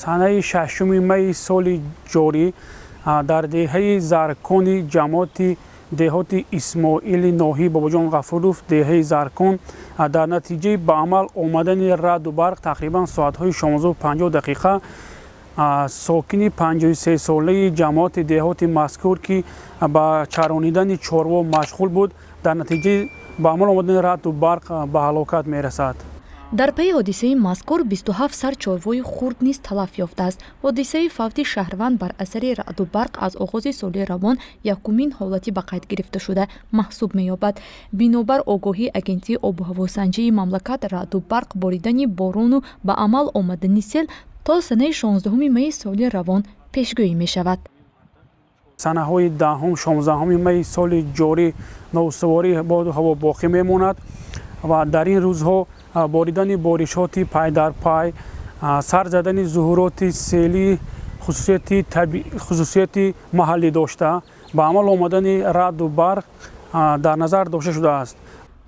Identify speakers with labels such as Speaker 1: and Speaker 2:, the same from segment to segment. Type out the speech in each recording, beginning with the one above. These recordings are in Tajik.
Speaker 1: Санаи 6 майи соли ҷорӣ дар деҳаи Заркони ҷамоати деҳоти Исмоили ноҳияи Бобоҷон Ғафуров, деҳаи Заркон, дар натиҷаи ба амал омадани раъду барқ тақрибан соатҳои 16:50 дақиқа сокини 53-солаи ҷамоати деҳоти мазкур, ки ба чаронидани чорво машғул буд, дар натиҷаи ба амал омадани раъду барқ ба ҳалокат мерасад.
Speaker 2: Дар пайи ҳодисаи мазкур 27 сар чорвои хурд низ талаф ёфтааст. Ҳодисаи фавти шаҳрванд бар асари раъду барқ аз оғози соли равон якумин ҳолати ба қайд гирифташуда маҳсуб меёбад. Бинобар огоҳии Агентии обуҳавосанҷии мамлакат, раъду барқ, боридани борону ба амал омадани сел то санаи 16 майи соли равон пешгӯӣ мешавад.
Speaker 1: Санаҳои 10-ум, 16 майи соли ҷорӣ ноустувории боду ҳаво боқӣ мемонад ва дар ин рӯзҳо боридани боришоти пай дар пай, сар задани зуҳуроти селӣ хусусияти маҳаллӣ дошта, ба амал омадани раъду барқ дар назар дошта шудааст.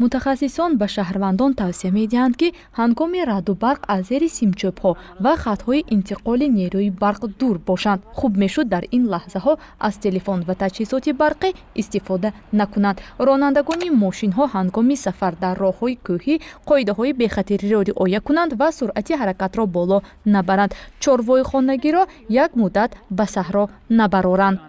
Speaker 2: Мутахассисон ба шаҳрвандон тавсия медиҳанд, ки ҳангоми раъду барқ аз зери симчӯбҳо ва хатҳои интиқоли нерӯи барқ дур бошанд. Хуб мешуд, дар ин лаҳзаҳо аз телефон ва таҷҳизоти барқӣ истифода накунанд. Ронандагони мошинҳо ҳангоми сафар дар роҳҳои кӯҳӣ қоидаҳои бехатариро риоя кунанд ва суръати ҳаракатро боло набаранд. Чорвои хонагиро як муддат ба саҳро набароранд.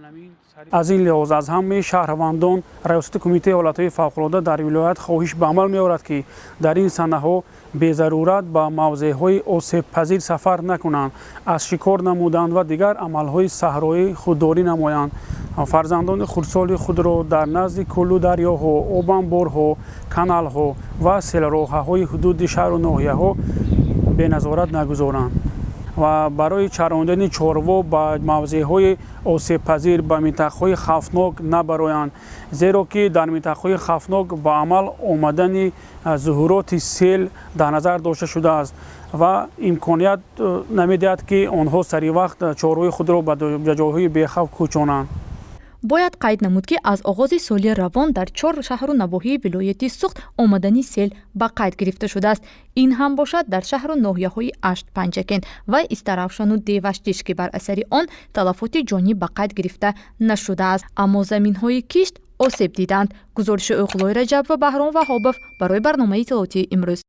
Speaker 1: Аз ин лиҳоз аз ҳамаи шаҳрвандон Раёсати Кумитаи ҳолатҳои фавқулода дар вилоят хоҳиш ба амал меорад, ки дар ин санаҳо безарурат ба мавзеъҳои осебпазир сафар накунанд, аз шикор намудан ва дигар амалҳои саҳроӣ худдорӣ намоянд, фарзандони хурдсоли худро дар назди кӯлу дарёҳо, обанборҳо, каналҳо ва селроҳаҳои ҳудуди шаҳру ноҳияҳо беназорат нагузоранд ва барои чарондани чорво ба мавзеъҳои осебпазир, ба минтақаҳои хавфнок набароянд, зеро ки дар минтақаҳои хавфнок ба амал омадани зуҳуроти сел дар назар дошта шудааст ва имконият намедиҳад, ки онҳо сари вақт чорвои худро ба ҷойҳои бехавф кӯчонанд.
Speaker 2: Бояд қайд намуд, ки аз оғози соли равон дар чор шаҳру навоҳии вилояти Суғд омадани сел ба қайд гирифта шудааст. Ин ҳам бошад дар шаҳру ноҳияҳои Ашт, Панҷакент ва Истаравшану Деваштич, ки бар асари он талафоти ҷонӣ ба қайд гирифта нашудааст, аммо заминҳои кишт осеб диданд. Гузориши Оқлои Раҷаб ва Баҳром Ваҳобов барои барномаи иттилоотии «Имрӯз».